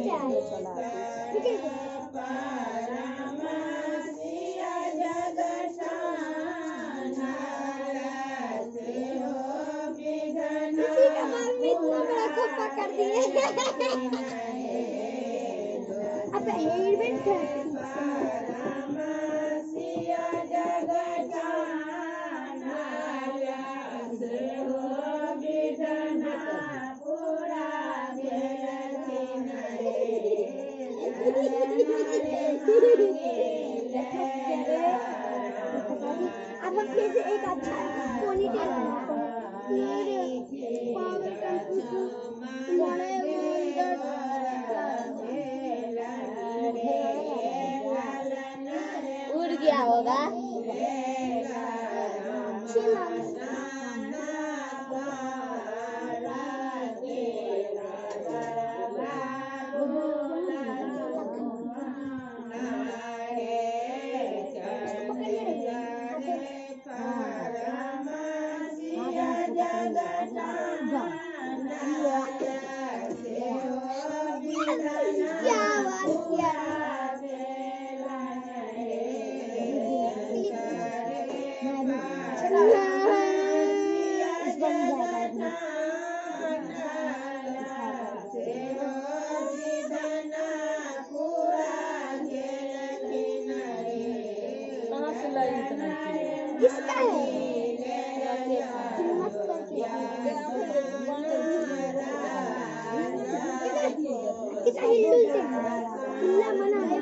क्या है? पीछे देखो। किसी का बाल में इतना बड़ा खोपा कर दिए। अब हेयर बैंड था ठीक से। अब हम फिर से एक अच्छा पोनी टेल बनाते हैं। पावर कंप्यूटर तुम्हारे अंदर उड़ गया होगा। क्या बात किया। कहाँ से लाई इतना चीज? किसका है? मस्त करके कितना हिलडुल से हिलना मना है।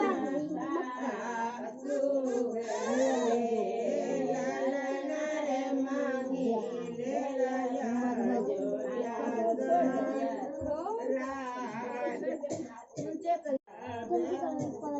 जल्दी करो।